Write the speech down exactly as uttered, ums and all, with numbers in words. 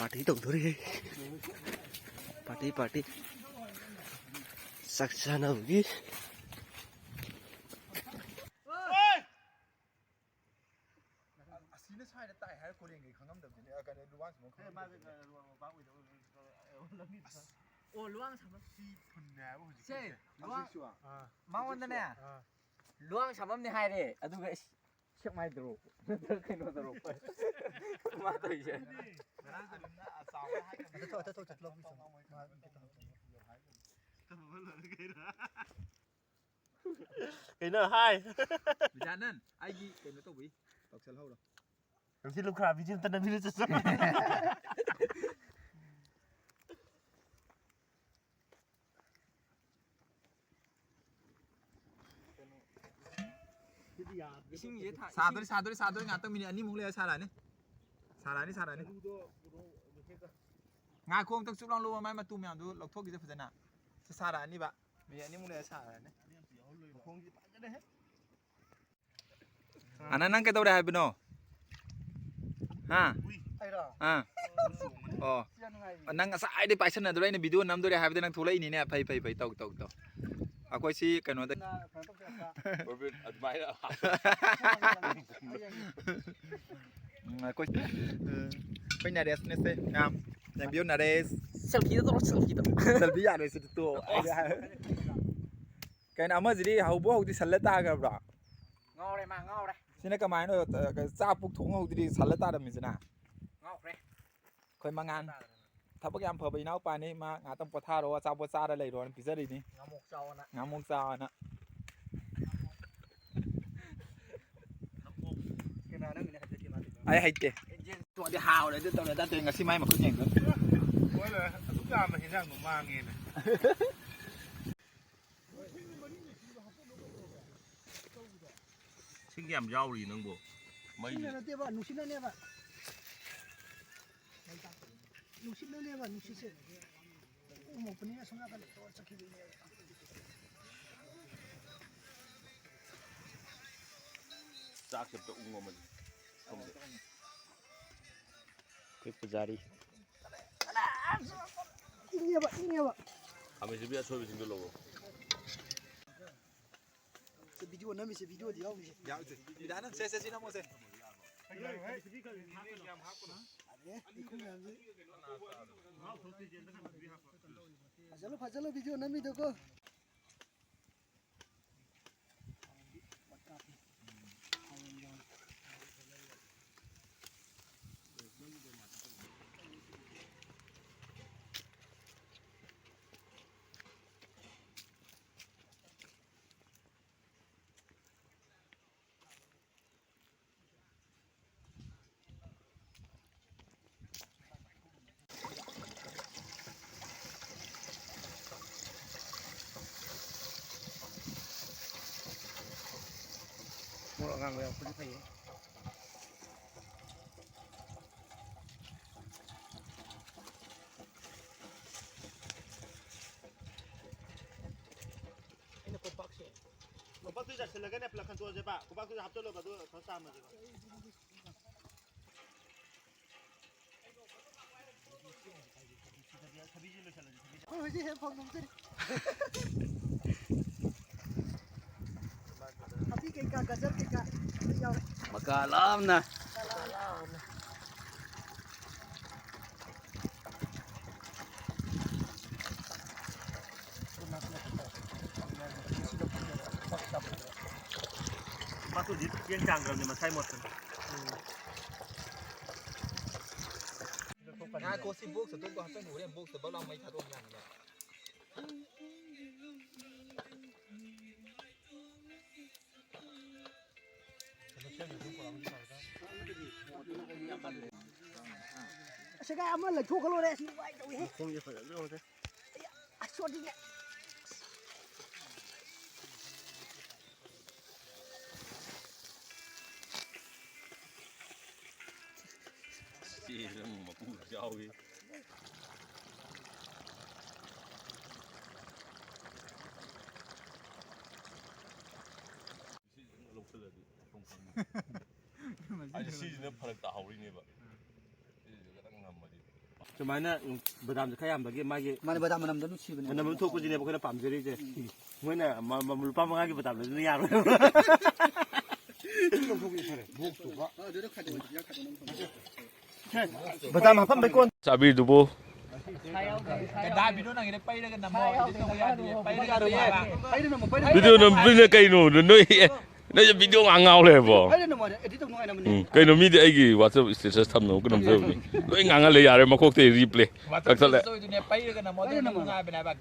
Party ꯇꯧꯗꯣꯔꯤ꯫ Party, party. ꯆꯥꯛ ꯆꯥꯅꯕꯒꯤ꯫ ꯑꯁꯤꯅ ꯁ꯭ꯋꯥꯏꯗ ꯇꯥꯏ ꯍꯥꯏꯔ ꯀꯣꯔꯦꯡꯒꯩ ꯈꯪꯉꯝꯗꯕꯅꯤꯅꯦ꯫ ꯑ, ꯀꯩꯅꯣ, ꯂꯨꯋꯥꯡꯁꯥꯡꯕꯝ ꯈꯪꯉꯝꯗꯕꯅꯤꯅꯦ꯫ ꯑꯣ, ꯂꯨꯋꯥꯡꯁꯥꯡꯕꯝ꯫ ꯁꯤ ꯐꯨꯟꯅꯦ ꯍꯥꯏꯕ ꯍꯧꯖꯤꯛꯀꯤꯁꯦ꯫ ꯁꯦ, ꯂꯨꯋꯥꯡ-, ꯍꯧꯖꯤꯛꯁꯨ꯫ ꯑꯥ꯫ ꯃꯉꯣꯟꯗꯅꯦ, ꯑꯥ꯫ ꯂꯨꯋꯥꯡꯁꯥꯡꯕꯝꯅꯦ ꯍꯥꯏꯔꯦ꯫ ꯑꯗꯨꯒ ꯏꯁ, ꯁꯦꯛꯃꯥꯏꯗꯔꯣ? ꯅꯠꯇ꯭ꯔꯒ ꯀꯩꯅꯣꯗꯔꯣ? ꯃꯥ ꯇꯧꯔꯤꯁꯦ꯫ ꯉꯔꯥꯡ ꯑꯗꯨꯝꯅ ꯆꯥꯎꯕ ꯍꯥꯏꯈ꯭ꯔꯕꯅꯤ꯫ ꯑꯗ ꯊꯣꯛ-, ꯑꯗ ꯊꯣꯛ-, ꯆꯠꯂꯣ, ꯃꯤ ꯆꯪꯉꯣ꯫ ꯃꯥ ꯃꯤ ꯆꯪꯉꯣ꯫ ꯀꯩꯅꯣ ꯍꯥꯏ? ꯒꯖꯥꯅꯟ, ꯑꯩꯒꯤ ꯀꯩꯅꯣ ꯇꯧꯕꯩ ꯇꯧꯁꯜꯍꯧꯔꯣ꯫ ꯍꯧꯖꯤꯛ ꯂꯨꯈ꯭ꯔꯥꯕꯤꯁꯤ ꯑꯝꯇ ꯅꯝꯕꯤꯔꯨ ꯆꯠꯁꯤ꯫ ꯏꯁꯤꯡꯁꯦ ꯊꯥ-, ꯁꯥꯗꯣꯔꯦ, ꯏꯁꯤꯡ ꯁꯥꯗꯣꯔꯦ, ꯁꯥꯗꯣꯔꯦ꯫ ꯉꯥꯛꯇꯪ ꯃꯤꯅꯤꯠ ꯑꯅꯤꯃꯨꯛ ꯂꯩꯔ ꯁꯥꯔꯛꯑꯅꯤ꯫ ꯁꯥꯔꯛꯑꯅꯤ, ꯁꯥꯔꯛꯑꯅꯤ꯫ ꯉꯥꯏꯈꯣ, ꯑꯝꯇꯪ ꯆꯨꯞ ꯂꯥꯎ ꯂꯧꯕ, ꯃꯥꯏ ꯃꯇꯨ ꯃꯌꯥꯝꯗꯨ ꯂꯧꯊꯣꯛꯈꯤꯁꯦ ꯐꯖꯅ꯫ ꯁꯤ ꯁꯥꯔꯛꯑꯅꯤꯕ꯫ ꯃꯤꯅꯤꯠ ꯑꯅꯤꯃꯨꯛ ꯂꯩꯔ ꯁꯥꯔꯛꯑꯅꯤ꯫ ꯃꯈꯣꯡꯁꯤ ꯐꯖꯔꯦꯍꯦ꯫ ꯑꯅ, ꯅꯪ ꯀꯩꯗꯧꯔꯦ ꯍꯥꯏꯕꯅꯣ? ꯍꯥ? ꯑꯩꯔꯣ? ꯑꯥ꯫ ꯑꯣ꯫ ꯁꯤ ꯌꯥꯝ ꯅꯨꯡꯉꯥꯏꯔꯤ꯫ ꯅꯪ ꯉꯁꯥꯏꯗꯩ ꯄꯥꯏꯁꯟꯅꯗ꯭ꯔꯣ? ꯑꯩꯅ ꯚꯤꯗꯤꯑꯣ ꯅꯝꯗꯣꯔꯦ ꯍꯥꯏꯕꯗ ꯅꯪ ꯊꯣꯛꯂꯛꯏꯅꯤꯅꯦ꯫ ꯐꯩ, ꯐꯩ, ꯐꯩ꯫ ꯇꯧ, ꯇꯧ, ꯇꯧ꯫ ꯑꯩꯈꯣꯏ ꯁꯤ ꯀꯩꯅꯣꯗ ꯅ-, ꯀꯩꯅꯣ ꯇꯧꯁꯤꯔꯛꯄ꯫ ꯑꯗꯨꯃꯥꯏꯅ꯫ ꯎꯝ, ꯑꯩꯈꯣꯏ, ꯑꯩꯈꯣꯏ ꯅꯔꯦꯁꯅꯦꯁꯦ꯫ ꯌꯥꯝ ꯌꯦꯡꯕꯤꯌꯨ, ꯅꯔꯦꯁ꯫ ꯁꯦꯜꯐꯤꯗ ꯇꯧꯔꯣ, ꯁꯦꯜꯐꯤꯗ꯫ ꯁꯦꯜꯐꯤ ꯌꯥꯔꯣꯏ, ꯁꯤꯗꯤ ꯇꯣꯛꯑꯣ꯫ ꯀꯩꯅꯣ, ꯑꯃꯁꯤꯗꯤ ꯍꯧꯕ ꯍꯧꯗꯤ ꯁꯜꯂ ꯇꯥꯈ꯭ꯔꯕ꯭ꯔꯣ? ꯉꯥꯎꯔꯦ, ꯃꯥ ꯉꯥꯎꯔꯦ꯫ ꯁꯤꯅ ꯀꯃꯥꯏꯅ, ꯑ, ꯆꯥꯛ ꯄꯨꯛ ꯊꯣꯡ ꯍꯧꯗ꯭ꯔꯤ ꯁꯜꯂ ꯇꯥꯔꯝꯃꯤꯁꯤꯅ? ꯉꯥꯎꯈ꯭ꯔꯦ꯫ ꯑꯩꯈꯣꯏ ꯃꯉꯥꯜ꯫ ꯊꯕꯛ ꯌꯥꯝ ꯐꯕ ꯏꯅꯥꯎꯄꯥꯅꯤ꯫ ꯃꯥ ꯉꯥꯛꯇꯪ ꯄꯣꯊꯥꯔꯣ, ꯑꯆꯥꯄꯣꯠ ꯆꯥꯔ ꯂꯩꯔꯣꯅ ꯄꯤꯖꯔꯤꯅꯤ꯫ ꯉꯥꯃꯣꯛ ꯆꯥꯎꯑꯣꯅ꯫ ꯉꯥꯃꯣꯛ ꯆꯥꯎꯑꯣꯅ꯫ ꯀꯅꯥ ꯅꯪꯒꯤꯅꯦ ꯍꯥꯏꯐꯦꯠꯀꯤ ꯃꯥꯗꯤ? ꯑꯩ ꯍꯩꯇꯦ꯫ ꯌꯦꯟ ꯊꯣꯡꯉꯗꯤ ꯍꯥꯎꯔꯦ, ꯑꯗꯨ ꯇꯧꯔꯦ, ꯑꯗꯥ ꯇꯧꯔꯦ꯫ ꯉꯁꯤ ꯃꯥꯏ ꯃꯈꯨꯠ ꯌꯦꯡꯗꯣꯏꯅꯤ꯫ ꯂꯣꯏ ꯂꯣꯏꯔꯦ꯫ ꯑꯗꯨꯛ ꯌꯥꯝꯕ ꯍꯦꯟꯖꯥꯡꯗꯣ ꯃꯥꯡꯉꯦꯅ꯫ ꯏꯁꯤꯡꯒ ꯌꯥꯝ ꯌꯥꯎꯔꯤ ꯅꯪꯕꯨ꯫ ꯃꯩꯁꯦ꯫ ꯏꯁꯤꯡꯅ ꯅꯠꯇꯦꯕ, ꯅꯨꯡꯁꯤꯠꯅꯅꯦꯕ꯫ ꯅꯨꯡꯁꯤꯠꯅꯅꯦꯕ, ꯅꯨꯡꯁꯤꯠꯁꯦ꯫ ꯎꯃꯛꯄꯅꯤꯅ ꯁꯣꯝ ꯅꯥꯀꯟꯗ ꯇꯧꯔ ꯆꯠꯈꯤꯕꯅꯦꯕ꯫ ꯆꯥꯛꯁꯦ ꯑꯝꯇ ꯎꯪꯉꯣ ꯑꯃꯗꯤ꯫ ꯁꯣꯝꯗ꯫ ꯑꯩꯈꯣꯏ ꯄꯨꯖꯥꯔꯤ꯫ ꯏꯪꯉꯦꯕ, ꯏꯪꯉꯦꯕ꯫ ꯈꯥꯃꯦꯟꯁꯤꯟꯕꯤ ꯑꯁꯣꯏꯕꯁꯤꯡꯗꯣ ꯂꯧꯔꯣ꯫ ꯁꯦ, ꯚꯤꯗꯤꯑꯣ ꯅꯝꯃꯤꯁꯦ, ꯚꯤꯗꯤꯑꯣꯗꯤ ꯌꯥꯎꯔꯤꯁꯦ꯫ ꯌꯥꯎꯗꯦ꯫ ꯃꯤꯗꯥꯅ, ꯁꯦ, ꯁꯦ, ꯁꯤ ꯅꯝꯃꯣ, ꯁꯦ꯫ ꯐꯖꯜꯂꯨ, ꯐꯖꯜꯂꯨ, ꯚꯤꯗꯤꯑꯣ ꯅꯝꯃꯤꯗꯣꯀꯣ꯫ ꯃꯣꯔꯣꯛ ꯑꯉꯥꯡꯕ ꯌꯥꯎꯔꯛꯄꯗꯤ ꯐꯩꯌꯦ꯫ ꯑꯩꯅ ꯀꯣꯝꯄꯥꯛꯁꯦ꯫ ꯀꯣꯝꯄꯥꯛꯇꯨ ꯆꯥꯏꯁꯤꯜꯂꯒꯅꯦ ꯄꯨꯂꯞ ꯈꯟꯇꯣꯛꯑꯁꯦꯕ꯫ ꯀꯣꯝꯄꯥꯛꯇꯨꯗ ꯍꯥꯞꯆꯜꯂꯣꯕ, ꯑꯗꯨ ꯈꯔ ꯆꯥꯝꯃꯁꯦꯕ꯫ ꯑꯩꯈꯣꯏ ꯍꯧꯖꯤꯛ ꯍꯦꯛ ꯐꯪ ꯅꯣꯝꯖꯔꯤ꯫ ꯊꯕꯤ ꯀꯩꯀꯥ, ꯒꯖꯔ ꯀꯩꯀꯥ ꯂꯣꯏ ꯌꯥꯎꯔꯦ꯫ ꯃꯀꯥ ꯂꯥꯝꯅ꯫ ꯃꯥꯁꯨ ꯍꯧꯖꯤꯛ ꯆꯦꯡ ꯆꯥꯡꯈ꯭ꯔꯕꯅꯤ ꯃꯁꯥꯏ ꯃꯣꯠꯇꯅꯤ꯫ ꯉꯥꯏꯈꯣ, ꯁꯤ ꯕꯣꯛꯁ ꯑꯇꯣꯞꯄ ꯍꯥꯞꯆꯤꯟꯈꯣ, ꯍꯣꯔꯦꯟ ꯕꯣꯛꯁꯇ ꯕꯛ ꯂꯥꯎ ꯃꯩ ꯊꯥꯗꯣꯛꯑ ꯌꯥꯅꯤꯅꯦ꯫ ꯑꯁ, ꯀꯥꯏ ꯑꯃ ꯂꯩꯊꯣꯛꯈ꯭ꯔ ꯂꯣꯏꯔꯦ꯫ ꯑꯁꯤ ꯅꯨꯡꯉꯥꯏ ꯇꯧꯏꯍꯦ꯫ ꯃꯈꯣꯡꯁꯦ ꯐꯖꯅ ꯌꯦꯡꯉꯨꯁꯦ꯫ ꯑꯁ, ꯁꯣꯔꯗꯤꯅꯦ꯫ ꯆꯦꯁꯨ ꯑꯃꯨꯛ ꯃꯀꯨ ꯌꯥꯎꯏ꯫ ꯁꯤꯁꯤꯅ ꯂꯧꯁꯤꯜꯂꯗꯤ ꯃꯈꯣꯡ ꯐꯪꯉꯤ꯫ ꯑꯩꯁꯦ ꯁꯤꯁꯤꯅ ꯐꯔꯛ ꯇꯥꯍꯧꯔꯤꯅꯦꯕ꯫ ꯁꯤꯁꯤꯅ ꯈꯤꯇꯪ ꯉꯝꯃꯗꯤ꯫ ꯑꯗꯨꯃꯥꯏꯅ ꯕꯗꯥꯝꯁꯦ ꯈꯔ ꯌꯥꯝꯕꯒꯤ ꯃꯥꯒꯤ ꯃꯥꯅꯦ, ꯕꯗꯥꯝ ꯃꯅꯝꯗꯣ ꯅꯨꯡꯁꯤꯕꯅꯦ꯫ ꯃꯅꯝ ꯑꯃ ꯊꯣꯛꯄꯁꯤꯅꯦꯕ ꯑꯩꯈꯣꯏꯅ ꯄꯥꯝꯖꯔꯤꯁꯦ꯫ ꯃꯣꯏꯅ ꯃ- ꯃ- ꯂꯨꯄꯥ ꯃꯉꯥꯒꯤ ꯕꯗꯥꯝ ꯂꯩꯗꯨꯅ ꯌꯥꯔꯣꯏ꯫ ꯑ, ꯑꯗꯨꯗ ꯈꯥꯏꯗꯣꯛꯑꯣ, ꯈꯥꯏꯗꯣꯛꯑꯣ꯫ ꯕꯗꯥꯝ ꯍꯥꯞꯐꯝꯗꯩ ꯀꯣꯟ꯫ ꯆꯥꯕꯤꯗꯨꯕꯨ ꯀꯗꯥ ꯚꯤꯗꯤꯑꯣ ꯅꯪꯒꯤꯗ ꯄꯩꯔꯒ ꯅꯝꯃꯣ, edit ꯇꯧꯕ ꯌꯥꯗꯤꯌꯦ꯫ ꯄꯩꯔꯒ ꯅꯝꯃꯣ ꯍꯥꯏꯕ꯫ ꯄꯩꯔ ꯅꯝꯃꯣ, ꯄꯩꯔ ꯅꯝꯃꯣ꯫ ꯚꯤꯗꯤꯑꯣ ꯅꯝꯕꯤꯅ ꯀꯩꯅꯣ? ꯅꯣꯏ ꯅꯣꯏꯁꯦ ꯚꯤꯗꯤꯑꯣ ꯉꯥꯡ ꯉꯥꯎ ꯂꯩꯔꯕꯣ? ꯄꯩꯔ ꯅꯝꯃꯣ, edit ꯇꯧ ꯅꯨꯡꯉꯥꯏꯅꯕꯅꯦ꯫ ꯎꯝ, ꯀꯩꯅꯣ, ꯃꯤꯗꯤ ꯑꯩꯒꯤ WhatsApp status ꯊꯝꯅꯕ ꯅꯝꯖꯕꯅꯤ꯫ ꯂꯣꯏ ꯉꯥꯡꯍꯜꯂꯦ ꯌꯥꯔꯦ, ꯃꯀꯣꯛꯇꯩ replay ꯀꯛꯊꯠꯂꯦ꯫ ꯇꯧꯔꯤꯗꯨꯅꯦ, ꯄꯩꯔꯒ ꯅꯝꯃꯣ, ꯑꯗꯨꯅ ꯅꯨꯡꯉꯥꯏꯕꯅꯦ ꯍꯥꯏꯕ꯫